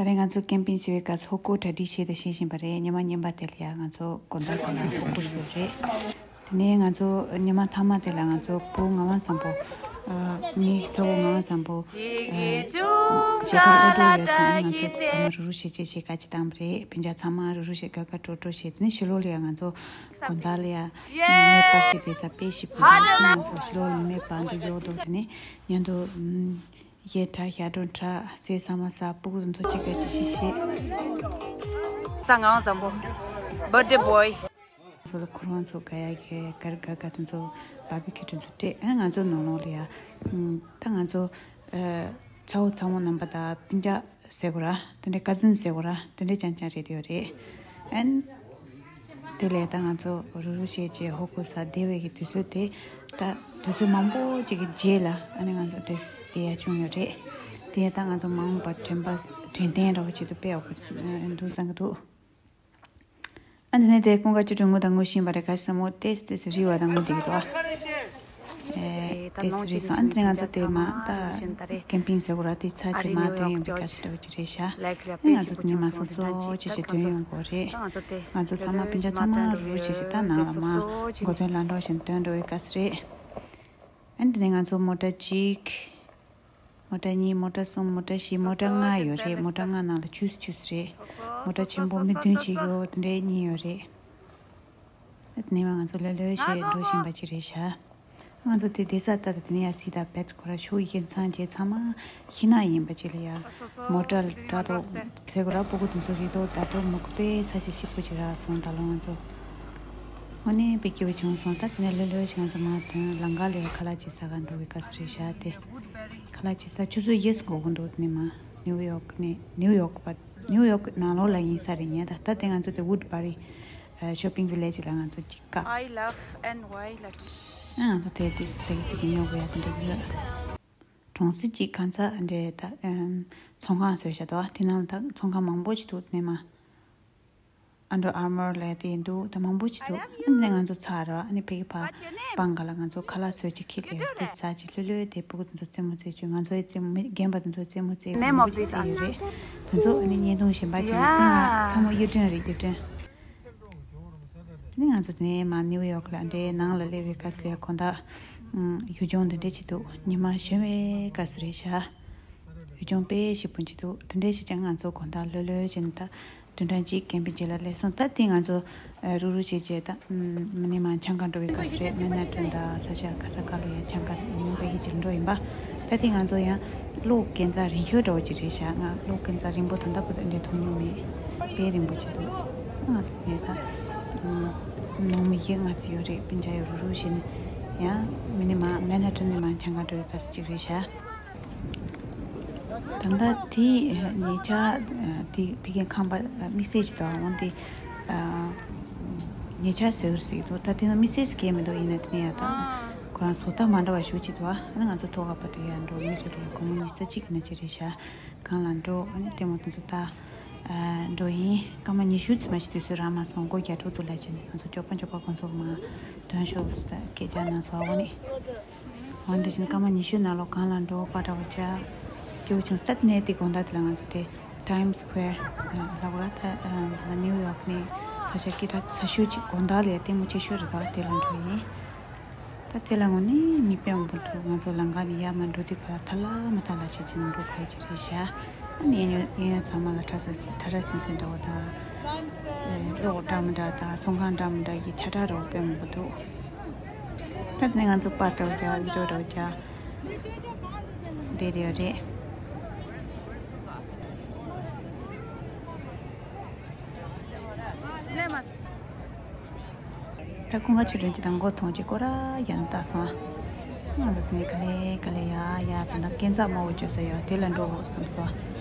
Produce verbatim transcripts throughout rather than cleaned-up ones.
ད་རེས་ང་ཚོ་ཀེམ་པིང་བྱེད་པའི་སྐབས་སུ་ཧོ་ཀོ་གྲ་སྒྲིག་བྱེད་དང་བྱེད་བཞིན་པ་རེད། ཉི་མ་གཉིས་པ་དེ་ལ་ཡང་ང་ཚོ་དགོང་དག་ཁོ་ན་ཧོ་ཀོ་བཟོས་རེད། དེ་ནས་ང་ཚོ་ཉི་མ་མཐའ་མ་དེ་ལ་ང་ཚོ་བུ་ངག་དབང་བཟང་པོ། ཨ། ངའི་ཚ་བོ་ངག་དབང་བཟང་པོ། ཨ། མཇལ་ཁ་ཨེ་འགྲོ་ཡོད་ཙང་ང་ཚོ་ཚང་མ་རུ་རུ་བྱེད་བྱེད་བྱེད་དཀའ་ཅིག་བཏང་བ་རེད། སྤུན་ཀྱག་ཚང་མ་རུ་རུ་བྱེད་དགའ་དགའ་སྤྲོ་སྤྲོ་བྱེད། དེ་ནས་ཕྱི་ལོགས་ལ་ཡང་ང་ཚོ་དགོང་དག་ལ་ཡང་མེ་སྤར་གྱི་དེ་ས་དཔེ་ཞིབ་པོ་འདུག་ང་ཚོ་ཕྱི་ལོགས་ལ་མེ་སྤར་འདུག་ཡོད་འདུག་དེ་ནས་མཉམ་དུ། ཨམ། གཞས་འཁྲབ། ཞབས་བྲོ་འཁྲབ། ཟས་ཟ་མ་ཟ། སྤུ་གུ་དེ་ཚོ་གཅིག་ག་གཅིག་ཤིག་བཤད། ས་ངག་དབང་བཟང་པོ། Birthday boy། ཚོ་ལ་ཁོ་རང་ཚོ་ག་ཡ་གི་གར་ག་ག་དེ་ཚོ་བར་བི་ཁྱུ་དེ་ཚོ་སྤྲད། ཨ། ང་ཚོ་ནང་ལོགས་ལ་ཡ། ཨམ། ད་ང་ཚོ། ཨ། ཚ་བོ་ཚ་མོ་རྣམ་པ་དང་སྤུན་ཀྱག་ཟེར་དགོས་ར། དེ་འདྲའི་ཀ་ཛིན་ཟེར་དགོས་ར། དེ་འདྲའི་རྐྱང་རྐྱང་རེད་དེ་ཡོད་རེད། ཨན། དེ་ལས་ད་ང་ཚོ་རུ་རུ་བྱས་བྱས་ཧོ་ཀོ་ཟ་བསྡད་པའི་གི་དུས་ཚོད་དེ། ད་དུས་ཚོད་མང་པོ་ཅིག་གི་རྗེས་ལ་ཨ་ནི་ང་ཚོ་དེ་དེ་ཡ་བྱུང་ཡོད་རེད། དེ་ད་ང་ཚོ་མ་འོངས་པར་དྲན་པ་དྲན་རྟེན་འདྲ་བོ་ཆེད་དུ་སྤེལ་ཡག་པོ་འདུག་བསམ་གི་འདུག་ཨ་ནི་དེ་ཀུན་དགའ་བཅུ་དྲུག་ངུ་དང་ངུ་བཞིན་པ་རེད། ག་ཞིག་ས་མོ་ཏེས་ཏེས་རི་བ་དང་ངུ་འདི་གི་དོ། ཨེ། ཏེས་རི་སོང་། ཨ་ནི་དེ་ང་ཚོ་དེ་མ་ད་ཀེམ་པིང་ཟེར་བ་ར། དེ་ཚ་ཅི་མ་དོན་ཡོང་བའི་ག་ཞིག་འདྲ་བོ་ཅི་རེད་ཤག་ཨ་ནི་ང་ཚོ་དེ་ནས་མ་སོ་སོ་ཅི་ཞིག་དོན་ཡོང་གོ་རེད། ང་ཚོ་ཚང་མ་སྤུན་ཀྱག་ཚང་མ་རུ་རུ་བྱས་བྱས་ད་ནང་ལ་མ་མགོ་ཐོན་ལ་འགྲོ་བཞིན་དོན་འགྲོ་བའི་ག་ཞིག་རེད། ཨ་ནི་དེ་ནས་ང་ཚོ་མོ་ཊ་གཅིག་མོ་ཊ་གཉིས། མོ་ཊ་གསུམ། མོ་ཊ་བཞི། མོ་ཊ་ལྔ་ཡོད་རེད། མོ་ཊ་ལྔ་ནང་ལ་ཆུས་ཆུས་རེད། མོ་ཊ་ཆེན་པོ་མི་བདུན་ཅིག་ཡོད། དེ་འདྲའི་གཉིས་ཡོད་རེད། ཨ་ནི་མ་ང་ཚོ་ལྷོད་ལྷོད་བྱས་འགྲོ་བཞིན་པ་ཅིག་རེད་ཤག་ང་ཚོ་དེ་བསྡད་ས་ལྟ་དང་དེ་ནས་ཡ་སི་ད་བེད་ཁོ་ར་ཤུ་ཡིན་ཚང་རྗེས་ཚང་མ་ཤི་ན་ཡིན་པ་ཅིག་ལ་ཡ། མོ་ཊ་ལ་དྲ་ཐོག་དེ་ཁོ་ར་སྤུ་གུ་དེ་ཚོ་རི་ཐོག་ད་དུང་མུ་གུ་དཔེ་ས་ཆ་ཞིག་པོ་ཅིག་རག་སོང་། ད་ལོ་ང་ཚོ་དངོས་གནས་དཔེ་སྐྱིད་པོ་བྱུང་སོང་། ད་དེ་ནས་ལྷོད་ལྷོད་བྱས་ང་ཚོ་མར་ཐོན། ལམ་ཁ་ལ་ཡ་ཁ་ལག་ཅིག་ཟ་ག་འགྲོ་བའི་སྐབས་སུ་རེད་ཤག་དེ། ཁ་ལག་ཅིག་ཟ། ཆུ་ཚོད་བརྒྱད་འགོར་གི་འདུག་དེ་ནས་མར་ནིའུ་ཡོག་ནས། ནིའུ་ཡོག་པ། ནིའུ་ཡོག་ནང་ལོགས་ལ་ཡིན་ས་རེད་ཡིན་ད། ད་དེ་ང་ཚོ་དེ་Woodbury ཨ། Shopping Village ལ་ང་ཚོ་གཅིག་བཀག I love N Y Latrice. ཨ། ང་ཚོ་དེ་དེ་ཚེ་གི་ཚེ་གི་ཉོ་དགོས་ཡ་དེ་འདྲ་ཡོད། གྲོང་གསེབ་ཅིག་གང་ཚ་འདྲེ་ད། ཨམ། ཚོང་ཁང་བཟོས་བཞག་འདུག་དེ་ནང་ལ་ད་ཚོང་ཁང་མང་པོ་ཅིག་འདུག་དེ་ནས་མར། Under Armour ལབ་དེ་འདུག་ད་མང་པོ་ཅིག་འདུག་ཨ་ནི་ང་ཚོ་ཚར་ར། ཨ་ནི་ཕ་གི་ཕ་སྤང་ག་ལ་ང་ཚོ་ཁ་ལག་ཚོས་ཅིག་ཁྱེར་ལེ་དེ་ཟ་ཅིག་ལྷོད་ལྷོད་དེ་སྤུ་གུ་དེ་ཚོ་རྩེད་མོ་རྩེ་བཅུག་ང་ཚོ་ཡི་རྩེད་མོ་མི་རྒན་པ་དེ་ཚོ་རྩེད་མོ་རྩེ་Name of this རྩེ་ཡོད་རེད། དེ་ཚོ་ཨ་ནི་བརྙན་ཐུང་གཞན་པ་ཅིག་ལ་ཏང་ཚ་མོ་གཡུ་སྒྲོན་རེད། གཡུ་སྒྲོན། དེ་ནས་ང་ཚོ་དེ་ནས་མར་ནིའུ་ཡོག་ལ་འདྲེ་ནང་ལ་སླེབས་པའི་སྐབས་སུ་ཡ་དགོང་དག་ཡུལ་ལྗོངས་འདི་འདྲ་ཅིག་འདུག་ཉི་མ་གཞོན་པའི་སྐབས་སུ་རེད་ཤག་ཡུལ་ལྗོངས་དཔེ་ཞིག་པོ་ཅིག་འདུག་དེ་འདྲ་ཞིག་ཀྱང་ང་ཚོ་དགོང་དག་ལྷོད་ལྷོད་བྱས་ནས་ད། བདུན་ཕྲག་གཅིག་ཀེམ་པིང་རྗེས་ལ་སླེབས་སོང་། ད་དེ་ང་ཚོ་ཨ་རུ་རུ་བྱས་བྱས་ད་མི་ནི་མ་ཆང་ཁང་འགྲོ་བའི་སྐབས་སུ་རེད། མན་ཧ་ཊན་དང་ས་ཆ་ག་ས་ག་ལ་ཡང་ཆང་ཁང་ཉུང་བའི་ཧི་ཅིར་འགྲོ་ཡིན་པ། ད་དེ་ང་ཚོ་ཡང་གློག་ཀན་ཚ་རིང་ཤོས་འདྲ་བོ་ཅིག་རེད་ཤག་ང་གློག་ཀན་ཚ་རིང་པོ་ད་ལྟ་བུ་དེ་འདྲ་མཐོང་མྱོང་མེད། དཔེ་རིང་པོ་ཅིག་འདུག་ང་ཚོ་ངས་ད་ནང་མི་ཡི་ང་ཚོ་ཡོད་རེད། སྤུན་ཀྱག་ཡོད་རུ་རུ་བྱས་ནས་ཡང་མི་ནི་མ་མན་ཧ་ཊན་ནས་མ་ཆང་ཁང་འགྲོ་བའི་སྐབས་སུ་ཅིག་རེད་ཤག་ད་ལྟ་དེ་ཉེ་ཆར་དེ་ཕ་གིའི་ཁང་པ་དམིགས་བསལ་ཅིག་དང་འོང་དེ་ཉེ་ཆར་བཟོས་ཟིག་འདུག་ད་དེ་ནང་དམིགས་བསལ་ཟིག་གས་མི་འདུག་ཡིན་ན་དེ་ནས་ཡ་ད་ཁོ་རང་བཟོ་ལྟ་མ་འདྲ་བ་ཞུ་ཅིག་འདུག་ཨ་ནི་ང་ཚོ་ཐོག་ཁ་པ་དུ་ཡ་འགྲོ་མི་ཚོ་དེ་ཡ་སྒོར་མོ་ཉི་ཤུ་རྩ་གཅིག་ན་ཅི་རེད་ཤག་གང་ལ་འགྲོ་ཨ་ནི་ལྟད་མོ་དེ་ཚོ་ལྟ་འགྲོ་ཡིན། སྐར་མ་ཉི་ཤུ་ཙམ་མ་ཞིག་དུས་ཚོད་རག་མ་སོང་། སྒོ་རྒྱག་འགྲོ་འདུག་ལབ་བྱས་ནས་ང་ཚོ་སྐྱོབ་པ་སྐྱོབ་པ་ཁོང་ཚོ་མ་དོན་ཤོག་སྐད་ཆ་ན་ཚོ་ཨ་ནི། འོན་ཏེ་བཞིན་སྐར་མ་ཉི་ཤུ་ནང་ལོགས་གང་ལ་འགྲོ་པ་འདྲ་བ་ཅག་སྐྱིད་པོ་བྱུང་། སྟབས་ནས་དེ་དགོང་དག་དེ་ལ་ང་ཚོ་དེ་Times Square ལབ་དགོས་ར། ད་ནིའུ་ཡོག་ནས་ས་ཆ་སྐད་གྲགས་ཆེ་ཤོས་ཅིག་དགོང་དག་ལ་ལྟད་མོ་ཆེ་ཤོས་རེད། ད་དེ་ལ་འགྲོ་ཡིན། ད་དེ་ལ་དངོས་གནས་མི་དཔེ་མང་པོ་འདུག་ང་ཚོ་ལམ་ཁ་ནས་ཡར་མར་འགྲོ་དུས་ག་ལ་ཐ་ལ་མ་ཐ་ལ་བྱེད་ཀྱི་འགྲོ་ཁ་ཡི་ཅིག་རེད་ཤག་ཨ་ནི་གཡས་གཡོན་ཚང་མ་ལ་ཁྲ་ཁྲ་ཁྲ་སིང་སིང་འདྲ་བོ་དང་། གློག་འདྲ་མི་འདྲ་དང་ཚོང་ཁང་འདྲ་མི་འདྲ་གི་ཆ་འདྲ་འདྲ་བོ་དཔེ་མང་པོ་འདུག་ད་དེ་ནས་ང་ཚོ་པར་འདྲ་བོ་རྒྱག་བི་ཌིའོ་འདྲ་བོ་རྒྱག་བསྡད་བསྡད་ཡོད་རེད། ད་ཀུན་དགའ་ཆོས་སྒྲོན་གྱི་དང་མགོ་མཐོང་རྗེས་སྐོར་ར་ཡང་ལྟ་སོང་། ང་ཚོ་དེ་ནས་ག་ལེ་ག་ལེ་ཡ་ཡ་ད་ནི་ཀན་ཛ་དམར་པོ་བཅོས་ས་ཡོད་དེ་ལ་འགྲོ་དགོས་བསམ་སོང་།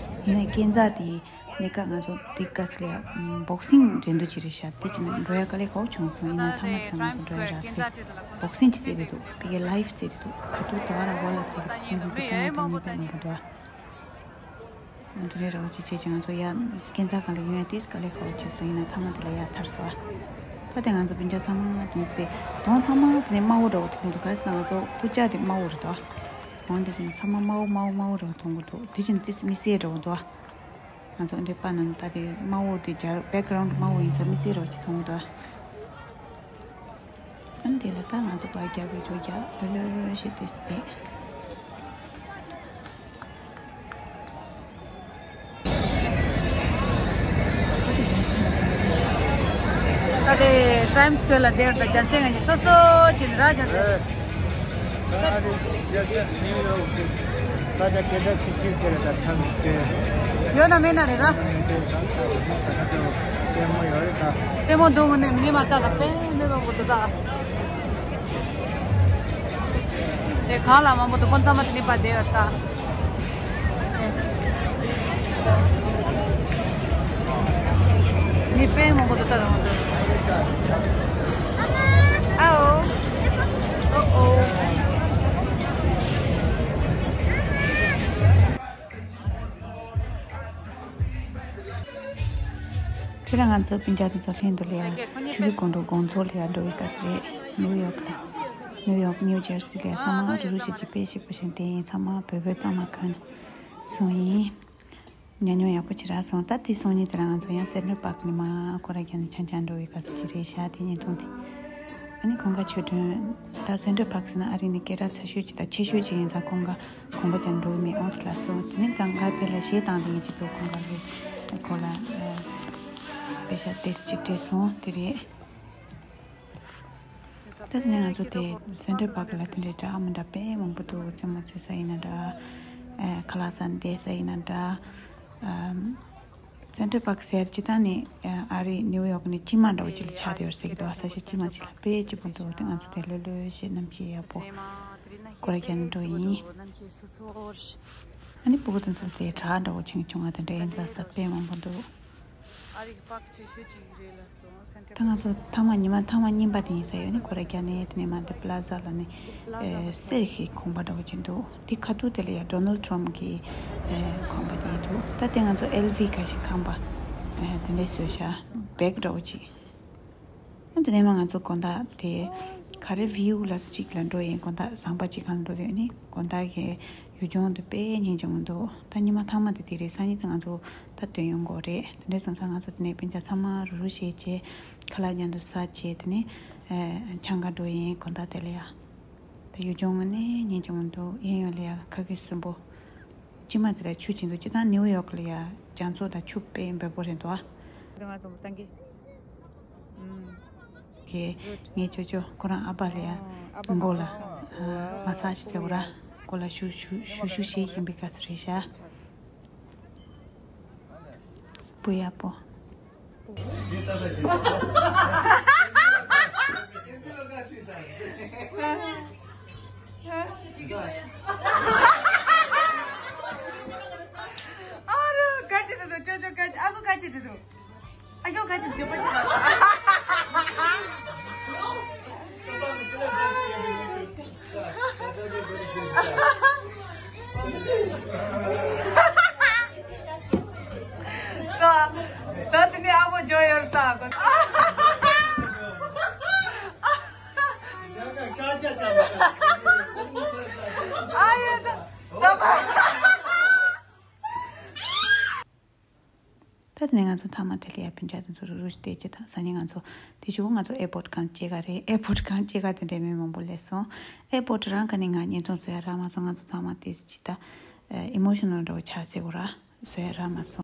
ཡིན་ནའི་ཀན་ཛ་དེ་གནས་སྐབས་ང་ཚོ་དེ་སྐབས་ལ་བོག་སིང་འགྲན་བསྡུར་ཅིག་རེད་ཤག་དེ་ཅི་ནས་འགྲོ་ཡ་དཀའ་ལས་ཁག་བྱུང་སོང་། ཡིན་ན་མཐའ་མ་དེ་ང་ཚོ་འགྲོ་ཡ་རག་སོང་། བོག་སིང་ཅིག་རྩེད་དེ་འདུག་ཕ་གིའི་ལའིབ་རྩེད་དེ་འདུག་ཁ་ཐུག་ད་ག་རང་འོག་ལ་རྩེད་དེ་འདུག་ཁོང་ཚོ་ཐོན་མི་ཐོན་མི་དཔེ་མང་པོ་འདུག་ང་ཚོ་རེ་རེ་བ་ཅིག་བྱས་ཀྱི་ང་ཚོ་ཡ་ཀན་ཛ་གང་ལ་ཡོང་ཡ་དེས་དཀའ་ལས་ཁག་པོ་བྱས་སོང་། ཡིན་ན་མཐའ་མ་དེ་ལ་ཡ་ཐར་སོང་། ད་དེ་ང་ཚོ་སྤུན་ཀྱག་ཚང་མ་དེ་ཚེ་གདོང་ཚང་མ་དེ་ནས་དམར་པོ་འདྲ་བོ་མཐོང་འདུག་ག་ཟེར་ན་ང་ཚོ་རྐུབ་བཀྱག་དེ་དམར་པོ་རེད་དོ། འོན་ཏེ་ཅིང་ཚང་མ་དམར་པོ་དམར་པོ་དམར་པོ་འདྲ་བོ་མཐོང་གི་འདུག་དེ་བཞིན་དེ་མི་སེར་འདྲ་བོ་འདུག་ང་ཚོ་འདི་པ་ནང་ད་དེ་དམར་པོ་དེ་སྦྱར་background་དམར་པོ་ཡིན་ཙང་མི་སྲིད་རོགས་ཅིག་མཐོང་འདུག་ཨ་ནི་དེ་ལ་ད་ང་ཚོ་ཕར་རྒྱབ་ཀྱི་འགྲོ་རྒྱབ་ལྷོད་ལྷོད་ལྷོད་ཞིག་དེ་དེ། ད་རེས་Times Square་ལ་བསྡད་ཡོད། ད་རྒྱལ་མཚན་ང་གཉིས་སོ་སོ་བྱས་ནས་ར་རྒྱལ་མཚན། ད་རེས་རྒྱལ་སྲས་ནིའུ་ཡོག་གི་ས་ཆ་སྐད་གྲགས་ཆེ་ཤོས་དེ་རེད། ད་Times Square་ཡོད་ན་མེད་ན་རེད་ར། ལྟད་མོ་ཡོད་རེད་ད། ལྟད་མོ་འདུག་ངོ་ནས་མི་ནི་མ་ལྟ་ད་དཔེ་མེད་པ་འགོ་འདུག་ད། དེ་གང་ལ་མང་པོ་འདུག་ཁོང་ཚང་མ་དེ་ནི་པ་བསྡད་ཡོད་ད། ནི་དཔེ་མང་པོ་འདུག་ད་རང་འདུག་ཨའོ། ཨོ་ཨོ། དེ་ལ་ང་ཚོ་སྤུན་ཀྱག་དེ་ཚོ་ལྷན་དུ་ལ་ཡ་ཆུ་ཚོད་དགོང་དྲོ་དགོང་ཚོགས་ལ་ཡ་འགྲོ་བའི་སྐབས་སུ་རེད། ནིའུ་ཡོག་ལ། ནིའུ་ཡོག་ནིའུ་ཇར་སི་ལ་ཡ་ཚང་མ་རུ་རུ་ཞིག་གིས་དཔེ་ཞིབ་པོ་ཞིག་བལྟས་ཡིན། ཚང་མ་བོད་གོས་གཙང་མ་གོན་སོང་ཡིན། ཉམས་མྱོང་ཡག་པོ་ཅིག་རག་སོང་། ད་དེ་སང་ཉིན་དེ་ལ་ང་ཚོ་ཡང་Central Park་ནས་མར་སྐོར་ར་རྒྱག་ནས་འཆམ་འཆམ་འགྲོ་བའི་སྐབས་སུ་ཅིག་རེད་ཤག་དེ་ཉིན་ཐུང་དེ། ཨ་ནི་ཁོང་ག་ཆོས་སྒྲོན་ད་Central Park་ཟེར་ན་ཨ་རི་ནས་སྐད་གྲགས་ཚ་ཤོས་ཅིག་དང་ཆེ་ཤོས་ཅིག་ཡིན་ཙང་ཁོང་ག་གོམ་པ་རྒྱག་འགྲོ་གི་མེད་ཨོང་སི་ལ་སོ། དེ་ནས་ད་ང་དེ་ལ་གཞས་བཏང་དེ་ཡིན་ཅིག་འདུག་ཁོང་ག་གི་སྐོར་ལ་དཔེ་ཤག་ཏེས་ཅིག་བྲིས་སོང་། དེ་རེད། ད་དེ་ནས་ང་ཚོ་དེ་Central Park་ལ་དེ་འདྲའི་འདྲ་མི་འདྲ་དཔེ་མང་པོ་འདུག་རྩེད་མོ་རྩེ་ས་ཡིན་ན་འདྲ། ཨ་ཁ་ལག་ཟ་བསྡད་ས་ཡིན་ན་འདྲ། ཨམ། Central Park་ཟེར་སྤྱིར་བཏང་ནི་ཨ་རི་ནིའུ་ཡོག་ནི་དཀྱིལ་མ་འདྲ་བོ་ཅིག་ལ་ཆགས་བསྡད་ཡོད་ཟེར་གྱི་འདུག་ས་ཆ་དཀྱིལ་མ་ཅིག་ལ་དཔེ་སྐྱིད་པོ་འདུག་དེ་ང་ཚོ་དེ་ལྷོད་ལྷོད་བྱས་གནམ་གཤིས་ཡག་པོ་སྐོར་ར་རྒྱག་ནས་འགྲོ་ཡིན། ཨ་ནི་སྤུ་གུ་དེ་ཚོ་དེ་བྲག་འདྲ་བོ་ཆུང་ཆུང་ང་དེ་འདྲ་ཡིན་ཙང་ས་དཔེ་མང་པོ་འདུག་ཨ་རིག་པག་ཆེ་ཤོས་ཅིག་རེད་ལ་སོང་སེམས་ཁྲལ། ད་ང་ཚོ་ཐེངས་མ་ཉི་མ་ཐེངས་མ་གཉིས་པ་དེ་ཡིན་ས་ཡོད་ནི་སྐོར་ར་རྒྱག་ནས། དེ་ནས་མ་དེ་Plaza་ལ་ནི་ཨེ་གསེར་གྱི་ཁང་པ་འདྲ་བོ་ཅིག་འདུག་དེ་ཁ་ཐུག་དེ་ལ་ཡ་Donald Trump་གི་ཨེ་ཁང་པ་དེ་འདུག་ད་དེ་ང་ཚོ་ཨེལ་ཝི་ག་ཞིག་ཁང་པ་ཨེ་དེ་འདྲས་བཟོས་ཤག་བེག་འདྲ་བོ་ཅིག་ཨ་དེ་ནས་མ་ང་ཚོ་དགོང་དག་དེ་ག་རེ་view་ལ་ཅིག་ལ་འགྲོ་ཡིན། དགོང་དག་ཟམ་པ་ཅིག་སྒང་ལ་འགྲོ་དུས་ནི་དགོང་དག་གི་ཡུལ་ལྗོངས་འདི་དཔེ་སྙིང་རྗེ་མོ་འདུག་ད་ཉི་མ་ཐ་མ་དེ་དེ་རེད། སང་ཉིན་དེ་ང་ཚོ་ད་དོན་ཡོང་གི་རེད། དེ་འདྲས་སོང་ཙང་ང་ཚོ་དེ་ནས་སྤུན་ཀྱག་ཚང་མ་རུ་རུ་བྱས་བྱས་ཁ་ལག་མཉམ་དུ་ཟ་བྱས་དེ་ནས་ཨ་ཆང་ཁ་འགྲོ་ཡིན། དགོང་དག་དེ་ལ་ཡ་ད་ཡུལ་ལྗོངས་ངོ་ནས་སྙིང་རྗེ་མོ་འདུག་གཡས་གཡོན་ལ་ཡ་ཁ་གི་སྲིན་པོ། དཀྱིལ་མ་དེ་ལ་ཆུ་ཅིག་འདུག་སྤྱིར་བཏང་ནིའུ་ཡོག་ལ་ཡ་རྒྱ་མཚོ་དང་ཆུ་དཔེ་འབེལ་པོ་རེད་འདུག་ཨ། ང་ཚོ་མོ་བཏང་གི། ཨུམ། གི་ངའི་ཅོ་ཅོ་ཁོ་རང་ཨ་ཕ་ལ་ཡ་ཨ་ཕ་མགོ་ལ་massage་ཨ་massage་བྱེད་དགོས་ར། མགོ་ལ་ཞུ་ཞུ་ཞུ་ཞུ་བྱེད་བཞིན་པའི་སྐབས་སུ་རེད་ཤག་སྤུ་ཡག་པོ། ཨ་རོ་ག་ཅི་དེ་དོ་ཅོ་ཅོ་ག་ཅི་ཨ་ཁུ་ག་ཅི་དེ་དོ། ཨ་ཡོ་ག་ཅི་དེ་དོ་པ་ཅི་ད་ད་དེ་ནས་ཨ་མོ་ཇོ་ཡོར་ད་གོ། ཨ་ཡོ་ད་ད་པ། ད་དེ་ནས་ང་ཚོ་མཐའ་མ་དེ་ལ་ཡ་སྤུན་ཀྱག་དེ་ཚོ་རུ་རུ་བལྟས་ཅི་དང་། སང་ཉིན་ང་ཚོ་དེ་ཞུ་ང་ཚོ་airport་སྒང་སྐྱེལ་ག་རེད། airport་སྒང་སྐྱེལ་ག་དེ་འདྲའི་མི་མང་པོ་སླེབས་སོང་། airport་རང་ག་ནས་ང་བརྙན་ཐུང་བཟོ་ཡ་རག་མ་སོང་། ང་ཚོ་ཚང་མ་དེ་ཅི་ད་emotional་འདྲ་བོ་ཆགས་ཟེར་གོ་ར་བཟོ་ཡ་རག་མ་སོང་།